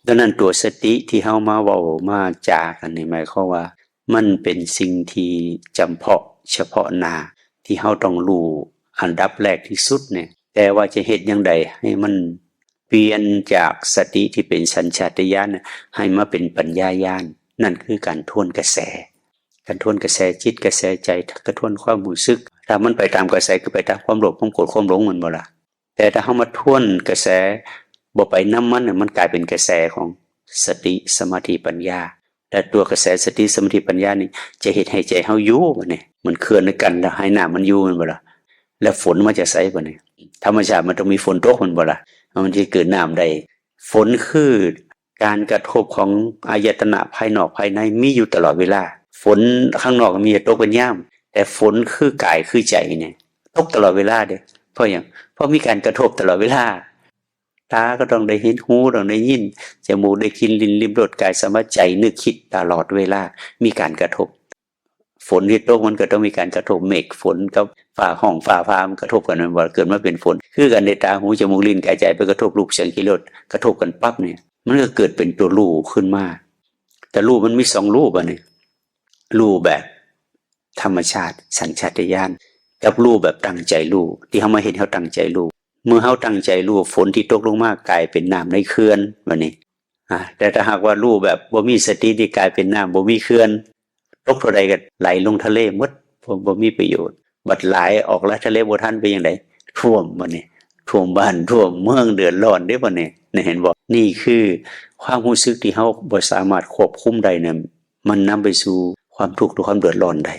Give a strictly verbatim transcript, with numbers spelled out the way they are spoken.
ดังนั้นตัวสติที่เฮามาเว้ามาจากันนี่หมายความว่า มันเป็นสิ่งที่จำเพาะเฉพาะหน้า ที่เฮาต้องรู้อันดับแรกที่สุดเนี่ย แต่ว่าจะเฮ็ดจั่งใดให้มันเปลี่ยนจากสติที่เป็นสัญชาตญาณน่ะ ให้มาเป็นปัญญาญาณ นั่นคือการทวนกระแส การทวนกระแสจิตกระแสใจ กระทวนความรู้สึก ถ้ามันไปตามกระแสคือไปตามความโลภ ความโกรธ ความหลง แม่นบ่ล่ะ? แต่ถ้าเฮามาทวนกระแส บ่ไปนำมันน่ะ มันกลายเป็นกระแสของสติ สมาธิ ปัญญา และตัวกระแสสติ สมาธิ ปัญญานี่ จะเฮ็ดให้ใจเฮาอยู่บัดนี้ มันเคลื่อนด้วยกัน แล้วให้น้ำมันอยู่ แม่นบ่ล่ะ? แล้วฝนมาจากไสบัดนี้? ธรรมชาติมันต้องมีฝนตก แม่นบ่ล่ะ? มันจะเกิดน้ำได้ ฝนคือการกระทบของอายตนะภายนอกภายในมีอยู่ตลอดเวลา ฝนข้างนอกมีตกเป็นยาม แต่ฝนคือกายคือใจเนี่ย ตกตลอดเวลาเด้ เพราะหยัง? เพราะมีการกระทบตลอดเวลา ตาก็ต้องได้เห็น หูต้องได้ยิน จมูกได้กลิ่น ลิ้นลิ้มรส กายสัมผัส ใจนึกคิดตลอดเวลา มีการกระทบ ฝนที่ตกมันก็ต้องมีการกระทบ เมฆฝนกับฟ้าฮ้องฟ้าผ่ามันกระทบกัน แม่นบ่ เกิดมาเป็นฝน คือกันเด้ ตา หู จมูก ลิ้น กาย ใจ ไปกระทบรูปเสียงกลิ่นรส กระทบกันปั๊บเนี่ย มันก็เกิดเป็นตัวรู้ขึ้นมา แต่รู้มันมีสองรู้บัดนี้ รู้แบบธรรมชาติ สัญชาตญาณ กับรู้แบบตั้งใจรู้ ที่เฮามาเฮ็ด เฮาตั้งใจรู้ เมื่อเฮาตั้งใจรู้ ฝนที่ตกลงมากลายเป็นน้ำในเขื่อนบัดนี้ อ่า แต่ถ้าหากว่ารู้แบบบ่มีสติ นี่กลายเป็นน้ำบ่มีเขื่อน ตกเท่าใดก็ไหลลงทะเลหมด บ่ บ่มีประโยชน์ บัดหลายออกแล้วทะเลบ่ทัน เป็นจั่งใด? ท่วมบัดนี้ ท่วมบ้านท่วมเมือง เดือดร้อนเด้บัดนี้ นี่เห็นบ่? นี่คือความรู้สึกที่เฮาบ่สามารถควบคุมได้เนี่ย มันนำไปสู่ความทุกข์หรือความเดือดร้อนได้